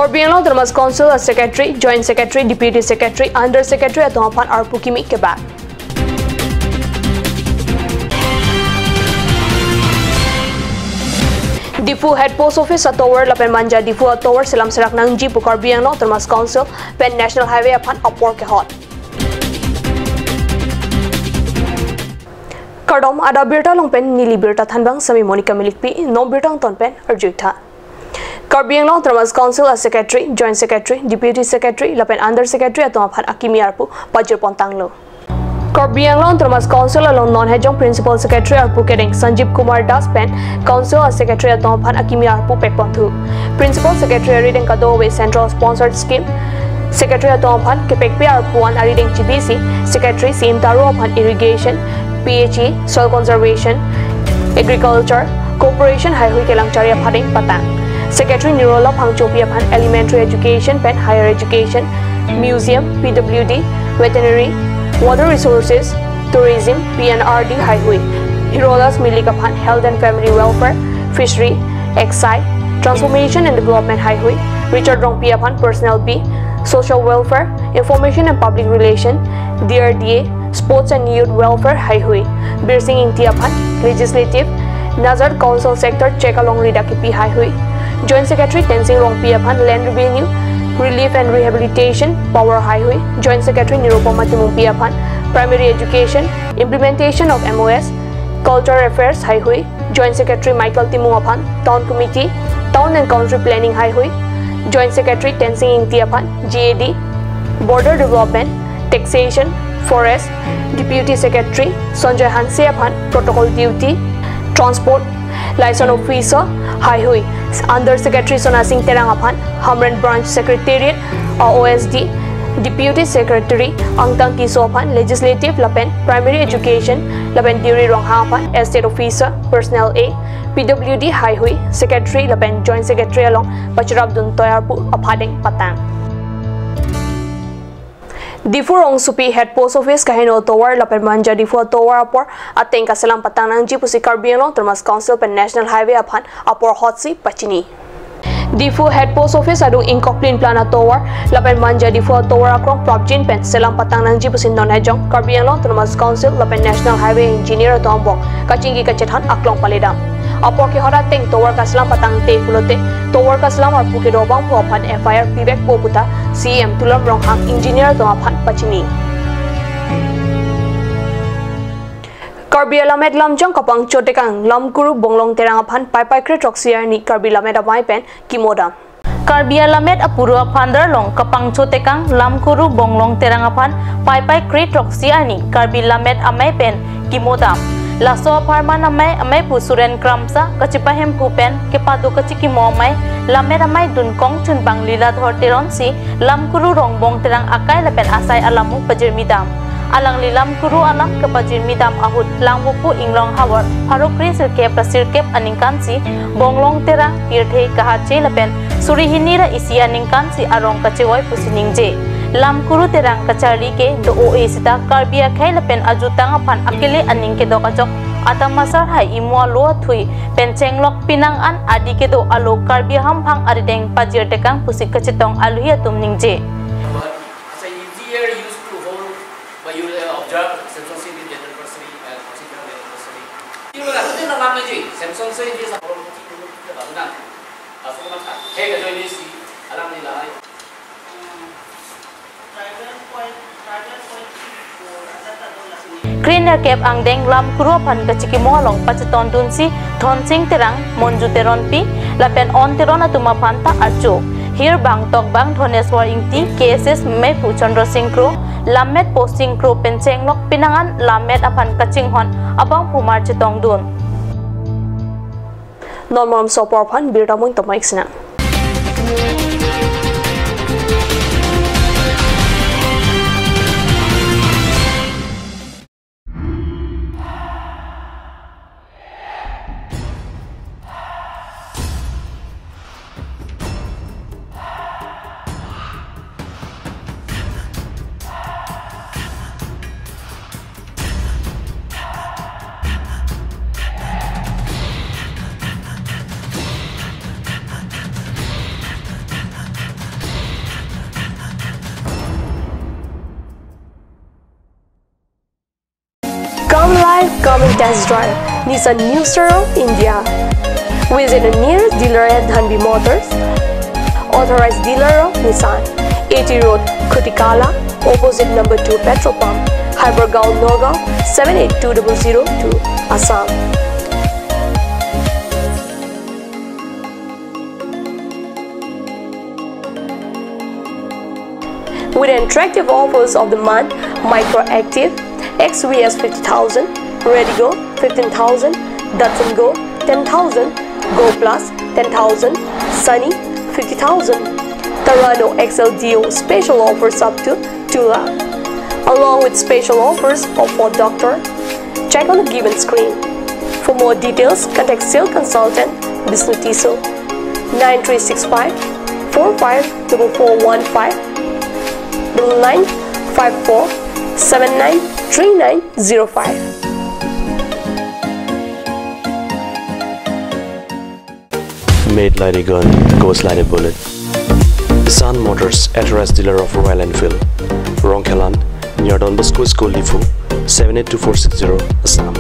Karbi Anglong Autonomous Council Secretary, Joint Secretary, Deputy Secretary, Under Secretary atong phan arpu kimi keba. Diphu Head Post Office Tower lapen manja Diphu Tower selam serak nangji pu Karbi Anglong Autonomous Council pen National Highway aphan apor ke hot. Kardom ada birta longpen nili birta thanbang sami Monica Milikpi no birta ton pen arjuitha. Karbi Anglong Autonomous Council Secretary, Joint Secretary, Deputy Secretary lapen Under Secretary atong aphan akimi arpu pajir pontanglo. Karbi Anglong Autonomous Council along non-hejong Principal Secretary arpu kedeng Sanjeev Kumar Das pen Council Secretary atong phan akimi arpu pekponthu. Principal Secretary rideng kado we Central Sponsored Scheme Secretary atong phan kepekpi arpu an arideng GBC Secretary Sim Taru phan Irrigation PHE Soil Conservation Agriculture Corporation Highway kelangchari phadeng patang. Secretary Nirola Phangchopi phan Elementary Education pen Higher Education Museum PWD Veterinary Water Resources, Tourism, PNRD Highway, Hirolas Milikaphan Health and Family Welfare, Fishery, Excise, Transformation and Development Highway, Richard Rongpiaphan Personnel B, Social Welfare, Information and Public Relation, DRDA, Sports and Youth Welfare Highway, Birsing Ingtiaphan, Legislative, Nazar Council Sector Chekalong Ridakipi Highway, Joint Secretary Tenzing Rongpiaphan Land Revenue, Relief and Rehabilitation, Power Highway, Joint Secretary Nirupama Timumpiaphan, Primary Education, Implementation of MOS, Cultural Affairs Highway, Joint Secretary Michael Timungapan, Town Committee, Town and Country Planning Highway, Joint Secretary Tenzing Ingtiaphan, GAD, Border Development, Taxation, Forest, Deputy Secretary Sanjay Hanseaphan, Protocol Duty, Transport, Liaison Officer, Highway, Under Secretary Sona Singh Terangaphan, Hamren Branch Secretariat, OSD, Deputy Secretary Angtang Kisophan, Legislative Lapen, Primary Education, Lapen Diri Ronghaphan, Estate Officer, Personnel A, PWD Highway, Secretary Lapen, Joint Secretary along Pacharab Dun Toyarpu, Aphadeng Patang. Diphu Rongsupi Head Post Office kahino Tower lapen manja Diphu Tower apor ateng kaselam patang nangji pusi Karbi Anglong Autonomous Council pen National Highway aphan apor hotsi pachini. Diphu Head Post Office adung Inkoplin Plana Tower lapen manja Diphu Tower akrong Prabjin pen selam patang nangji pusi non hejong Karbi Anglong Autonomous Council lapen National Highway Engineer tombok kachingi kachethan aklong palidam. Apor ke hora teng tower kaslam patang te pulote tower kaslam arpu ke robang pu aphan FIR Vivek Poputa CM Tulam Ronghang Engineer to aphan pachini. Karbi Lamet Lamjong kapang chotekang Lamkuru Bonglong terang aphan pai pai kre troxiar ni Karbi Lamet amai pen kimoda. Karbi Lamet apurua phandar long kapang chotekang Lamkuru Bonglong terang aphan pai pai kre troxiar ni Karbi Lamet amai pen kimoda. Laso farman amai amai pusuren kramsa kachipahem pupen kepadu kachiki momai lamer amai dun kong chun bang lila dhor teron si lamkuru rongbong terang akai lapen asai alamu pajirmidam alang lilam kuru alam kepajirmidam ahut langbupu inglong hawar harokri sirkep rasirkep aningkan si bonglong terang pirthei kahache lapen surihinira isi aningkan si arong kachewai pusiningje Lamkuru terang kacari ke do oe sita Karbia khai lapen ajutang aphan akele aning ke do kajok atamasar hai imwa lo thui penchenglok pinang an adi ke do alo Karbia ham phang arideng pajir tekang pusik kachetong aluhia tumningje. Greener cap angdeng lam kuro phan kachiki mohlong pacheton dunsi thonsing terang monju teron pi lapen on teron atuma phanta archo here bang tok bang Dhaneswar Ingti KSS mepu Chandra Singh kro lamet posting kro penceng lok pinangan lamet aphan kaching hon abang pumar chetong dun normam sopor phan birtamon tomaixna. Come live, come and test drive Nissan New Star of India. Visit the nearest dealer at Dhanbi Motors, authorized dealer of Nissan, AT Road, Khutikala, opposite number 2 petrol pump, Hypergaon, Nagaon, 782002, Assam. With attractive offers of the month, Micro Active, XVS 50,000, Redigo 15,000, Datsun Go 10,000, Go Plus 10,000, Sunny 50,000, Terrano XLDO special offers up to 2 lakh, along with special offers of Ford Doctor. Check on the given screen. For more details, contact sales consultant Bishnu Tiso 9365 454415 9954 793905. Made like a gun, goes like a bullet. Nissan Motors, authorized dealer of Royal Enfield, Rongkhelan, near Don Bosco School, Diphu, 782460, Assam.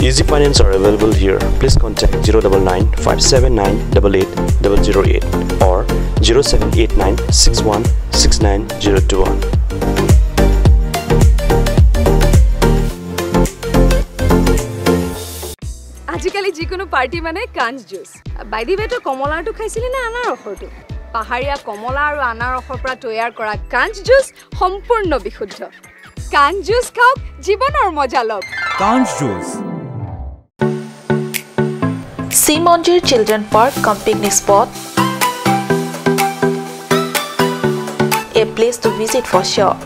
Easy finance are available here. Please contact 099 579 88008 or 0789 61 69021. আজিকালি যিকোনো party মানে কাঞ্চ juice. By the ৱে, তই কমলাৰটো খাইছিলি নে আনাৰসৰটো? পাহাৰীয়া কমলা আৰু আনাৰসৰ পৰা তৈয়াৰ কৰা কাঞ্চ জুচ সম্পূৰ্ণ বিশুদ্ধ। কাঞ্চ জুচ খাওক, জীৱনৰ মজা লওক। কাঞ্চ juice. Simonjir Children Park cum picnic spot, a place to visit for sure.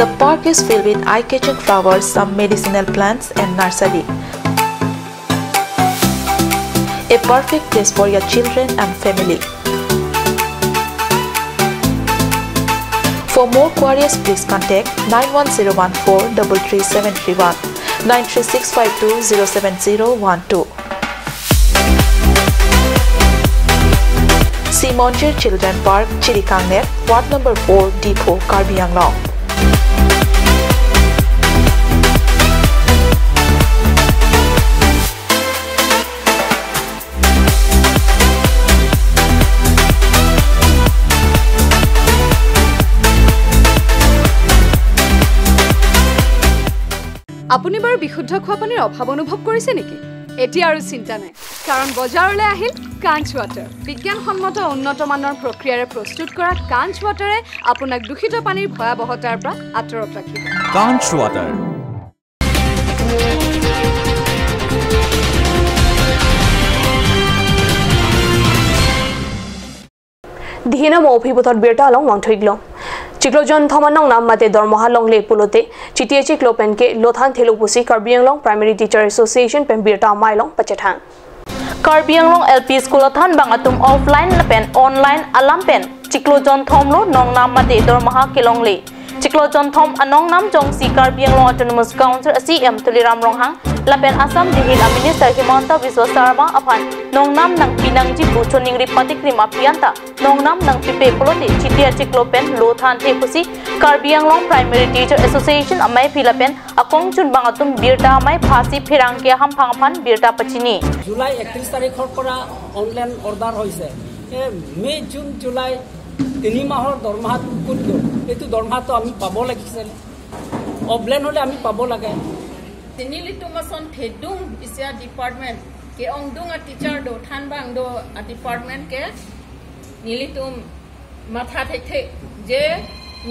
The park is filled with eye-catching flowers, some medicinal plants and nursery. A perfect place for your children and family. For more queries, please contact 91014 33731, 93652 07012. Simonjir Children Park, Chirikangnet, Ward number 4, Diphu, Karbi Anglong. আপুনি বাৰু বিশুদ্ধ খোৱা পানীৰ অভাৱ অনুভৱ কৰিছে নেকি? এতিয়া আৰু চিন্তা নাই, কাৰণ বজাৰলৈ আহিল কাঞ্চ ৱাটাৰ। বিজ্ঞানসন্মত উন্নত মানৰ প্ৰক্ৰিয়াৰে প্ৰস্তুত কৰা কাঞ্চ ৱাটাৰে আপোনাক দূষিত পানীৰ ভয়াৱহতাৰ পৰা আঁতৰত ৰাখিব। কাঞ্চ water. Dihina mo phi bothot birta long wangthoiglong chiklo jon thoma nong nam mate dormoha long le pulote chitie chiklo pen ke lothan thelu pusi Karbi Anglong Primary Teacher Association pen birta mai long pachetang Karbi Anglong LP School than bang atum offline pen online alam pen chiklo jon thom lo nong nam mate dormoha kelong le chiklo jon thom anong nam jong si Karbi Anglong Autonomous Council CM Tuliram Ronghang lapen Assam dihil Minister Himanta Biswa Sarma aphan nong nam nang pinang ji buchoning ri patikrim apianta nong nam nang pipe polote chitia chiklo pen lothan the pusi Karbi Anglong Primary Teacher Association amai philapen akong chun bangatum birta amai phasi phirang ke ham phang phan birta pachini July 31 তাৰিখৰ পৰা online order হৈছে May June July তিনি মাহৰ দৰমহা ক'ত গ'ল? এইটো দৰমহাটো আমি পাব লাগিছিল, অফলাইন হ'লে আমি পাব লাগে। Tinili tumason thedung isya department ke ongdung a teacher do thanbang do a department ke nilitum matha the the je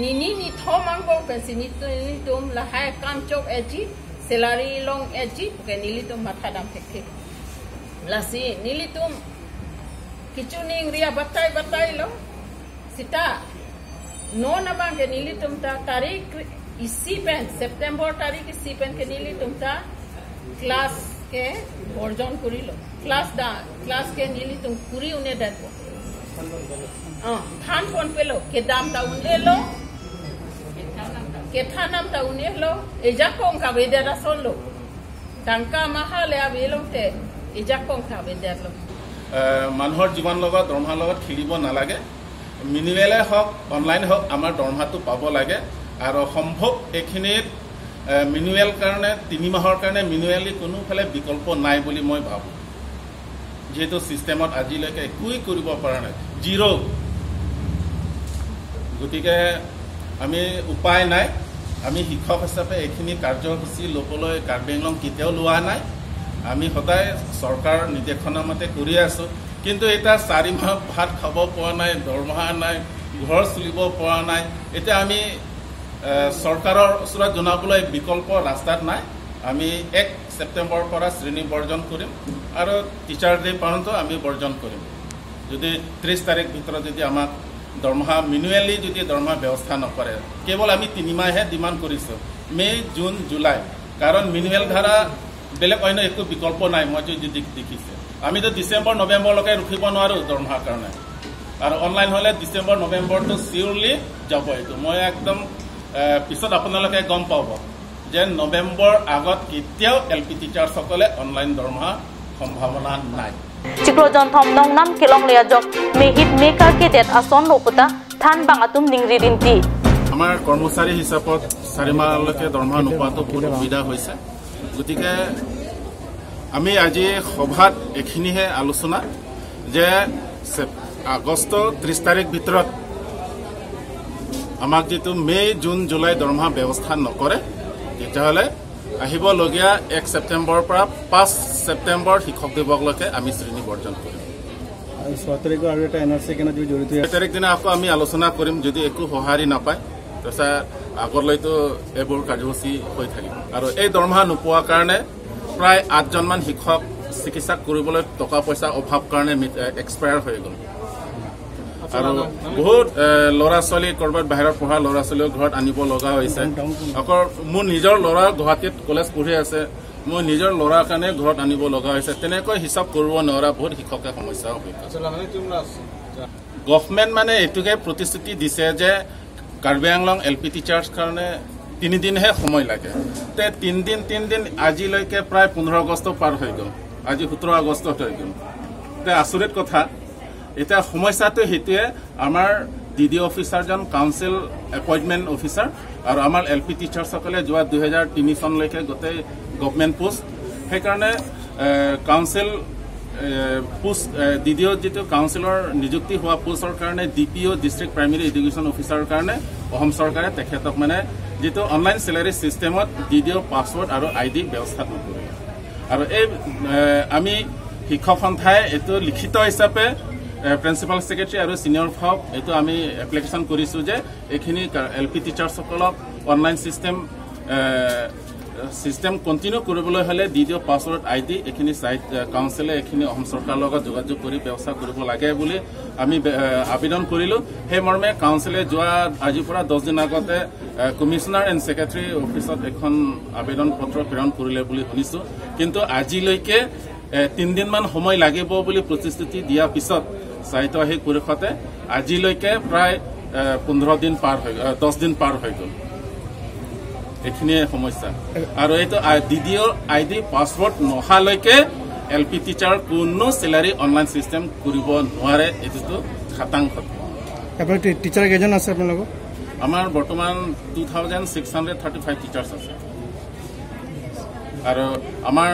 nini ni thomang bo ke sinilitum lahai kam chok eji salary long eji ke nilitum matha dam the the lasi nilitum kichuning ria batai batai lo sita no na bang ke nilitum ta tarik इसी pen September तारीख इसी pen के नीली तुमता class के version करी लो class दा class के नीली तुम कुरी उन्हें देखो थान फोन पे लो के दाम ता उन्हें लो के थान नाम ता उन्हें लो एजा कौन का वेदरा सुन लो Tangka mahal ya bilong te ijak kong tha ben lo মানুহৰ জীৱন লগত দৰমহাৰ লগত খেলিব নালাগে। মিনিমেলে হওক অনলাইন হওক আমাৰ দৰমহাটো পাব লাগে। আৰু সম্ভৱ এইখিনিত মিনুৱেল কাৰণে 3 মাহৰ কাৰণে মিনুৱেলি কোনোফালে বিকল্প নাই বুলি মই ভাবোঁ। যিহেতু চিষ্টেমত আজিলৈকে একোৱেই কৰিব পৰা নাই, জিৰ'। গতিকে আমি উপায় নাই, আমি শিক্ষক হিচাপে এইখিনি কাৰ্যসূচী ল'বলৈ কাৰ্বি আংলং কেতিয়াও লোৱা নাই। আমি সদায় চৰকাৰৰ নিৰ্দেশনা মতে কৰি আছোঁ। কিন্তু এতিয়া 4 মাহ ভাত খাব পৰা নাই, দৰমহা নাই, ঘৰ চলিব পৰা নাই। এতিয়া আমি চৰকাৰৰ ওচৰত জনাবলৈ বিকল্প ৰাস্তাত নাই। আমি 1 ছেপ্টেম্বৰৰ পৰা শ্ৰেণী বৰ্জন কৰিম আৰু টিচাৰ ডে পৰ্যন্ত আমি বৰ্জন কৰিম। যদি 30 তাৰিখ ভিতৰত যদি আমাক দৰমহা মিনুৱেলি যদি দৰমহা ব্যৱস্থা নকৰে, কেৱল আমি 3 মাহহে ডিমাণ্ড কৰিছোঁ, মে' জুন জুলাই। কাৰণ মিনুৱেল ধাৰা বেলেগ অন্য একো বিকল্প নাই। মই যদি দেখিছে আমিতো ডিচেম্বৰ নৱেম্বৰলৈকে ৰখিব নোৱাৰোঁ দৰমহাৰ কাৰণে। আৰু অনলাইন হ'লে ডিচেম্বৰ নৱেম্বৰটো চিয়'ৰলি যাব। এইটো মই একদম পিছত আপোনালোকে গম পাব যে নৱেম্বৰ আগত কেতিয়াও এল পি টিচাৰ্ছসকলে অনলাইন দৰমহা সম্ভাৱনা নাই। চিক্ৰজন থম নং নাম কেলং লিয়াজক মেহিত মেকাৰ কে দেত আসন লোপতা থান বাঙাতুম নিংৰি ৰিন্তি। আমাৰ কৰ্মচাৰী হিচাপত 4 মাহলৈকে দৰমহা নোপোৱাটো বহুত অসুবিধা হৈছে। গতিকে আমি আজি সভাত এইখিনিহে আলোচনা যে আগষ্ট 30 তাৰিখ ভিতৰত আমাক যিটো মে' জুন জুলাই দৰমহা ব্যৱস্থা নকৰে, তেতিয়াহ'লে আহিবলগীয়া 1 ছেপ্টেম্বৰৰ পৰা 5 ছেপ্টেম্বৰ শিক্ষক দিৱসলৈকে আমি শ্ৰেণী বৰ্জন কৰিম। 6 তাৰিখ দিনা আকৌ আমি আলোচনা কৰিম। যদি একো সঁহাৰি নাপায় তাৰপিছত আগলৈতো এইবোৰ কাৰ্যসূচী হৈ থাকিব। আৰু এই দৰমহা নোপোৱাৰ কাৰণে প্ৰায় 8জনমান শিক্ষক চিকিৎসা কৰিবলৈ টকা পইচাৰ অভাৱ কাৰণে এক্সপায়াৰ হৈ গ'ল। আৰু বহুত ল'ৰা ছোৱালী ক'ৰবাত বাহিৰত পঢ়া ল'ৰা ছোৱালীও ঘৰত আনিব লগা হৈছে। আকৌ মোৰ নিজৰ ল'ৰা গুৱাহাটীত কলেজ পঢ়ি আছে, মই নিজৰ ল'ৰাৰ কাৰণে ঘৰত আনিব লগা হৈছে। তেনেকৈ হিচাপ কৰিব নোৱাৰা বহুত শিক্ষকে সমস্যাও হৈ গৈছে। গভমেণ্ট মানে এইটোকে প্ৰতিশ্ৰুতি দিছে যে Karbi Anglong L P teachers কাৰণে 3 দিনহে সময় লাগে। তে 3 দিন আজিলৈকে প্ৰায় 15 আগষ্ট পাৰ হৈ গ'ল, আজি 17 আগষ্ট হৈ গ'ল। তে আচৰিত কথা, এতিয়া সমস্যাটো সেইটোৱে। আমাৰ ডি ডি অফিচাৰজন কাউন্সিল এপইণ্টমেণ্ট অফিচাৰ আৰু আমাৰ এল পি টিচাৰ্ছসকলে যোৱা 2003 চনলৈকে গোটেই গভমেণ্ট পোষ্ট, সেইকাৰণে কাউন্সিল পোষ্ট ডি ডি অ'ত যিটো কাউন্সিলৰ নিযুক্তি হোৱা পোষ্টৰ কাৰণে D P O district primary education অফিচাৰৰ কাৰণে অসম চৰকাৰে তেখেতক মানে যিটো অনলাইন চেলাৰী ছিষ্টেমত ডি ডি অ' পাছৱৰ্ড আৰু আই ডি ব্যৱস্থা নকৰিলে। আৰু এই আমি শিক্ষক সন্থাই এইটো লিখিত হিচাপে প্ৰিন্সিপাল ছেক্ৰেটাৰী আৰু ছিনিয়ৰ ফাওক এইটো আমি এপ্লিকেশ্যন কৰিছোঁ যে এইখিনি এল পি টিচাৰ্ছসকলক অনলাইন ছিষ্টেম কণ্টিনিউ কৰিবলৈ হ'লে D D O password I D এইখিনি চাইট কাউন্সিলে এইখিনি অসম চৰকাৰৰ লগত যোগাযোগ কৰি ব্যৱস্থা কৰিব লাগে বুলি আমি আবেদন কৰিলোঁ। সেই মৰ্মে কাউন্সিলে যোৱা আজিৰ পৰা 10 দিন আগতে কমিশ্যনাৰ এণ্ড ছেক্ৰেটাৰী অফিচত এখন আবেদন পত্ৰ প্ৰেৰণ কৰিলে বুলি শুনিছোঁ। কিন্তু আজিলৈকে 3 দিনমান সময় লাগিব বুলি প্ৰতিশ্ৰুতি দিয়াৰ পিছত স্বায়ত্তশাসিত পৰিষদে আজিলৈকে প্ৰায় 15 দিন পাৰ হৈ 10 দিন পাৰ হৈ গ'ল। এইখিনিয়ে সমস্যা। আৰু এইটো D D O I D password নহালৈকে L P teacher কোনো চেলাৰী অনলাইন ছিষ্টেম কৰিব নোৱাৰে, এইটোতো খাটাং। টিচাৰ কেইজন আছে আপোনালোকৰ? আমাৰ বৰ্তমান 2635 টিচাৰ্ছ আছে। আৰু আমাৰ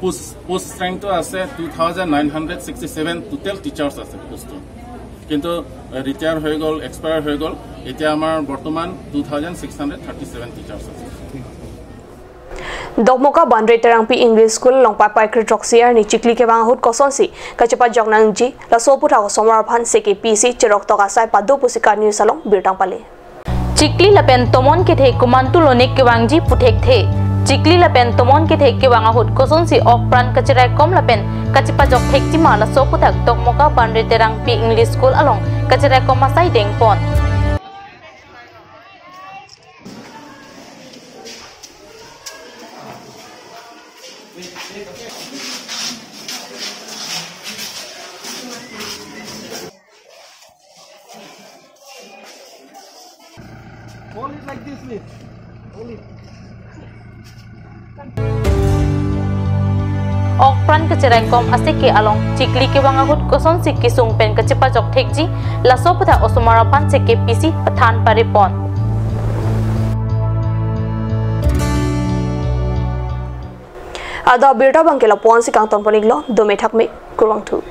পোষ্ট ষ্ট্ৰেংথটো আছে 2967 টোটেল টিচাৰ্ছ আছে পোষ্টটো, কিন্তু ৰিটায়াৰ হৈ গ'ল, এক্সপায়াৰ হৈ গ'ল। এতিয়া আমাৰ বৰ্তমান 2637 টিচাৰ্ছ আছে। Dokmoka Bandre Terangpi English School Longpa Paikri Troxiar ni Chikli ke bang hut kosonsi kachepa Jognangji la soputha ko somar phan CKPC cherok toka sai padu pusika news along birtang pale Chikli lapen tomon ke the kumantu lonek ke wangji puthek the Chikli lapen tomon ke the ke bang hut kosonsi ok pran kacherai kom lapen kachepa jok thek chima la soputha Dokmoka Bandre Terangpi English School along kacherai kom masai dengpon. Hold it like this, Lee. Hold it. ok pran ke cherai kom ase ke along chikli ke wangahut koson si kisung pen ke chepa jok thekji laso patha osomara phan che ke pc pathan paripon. Ada birta bangkela pon si kang tonponik lo dome thakme kurwang thu.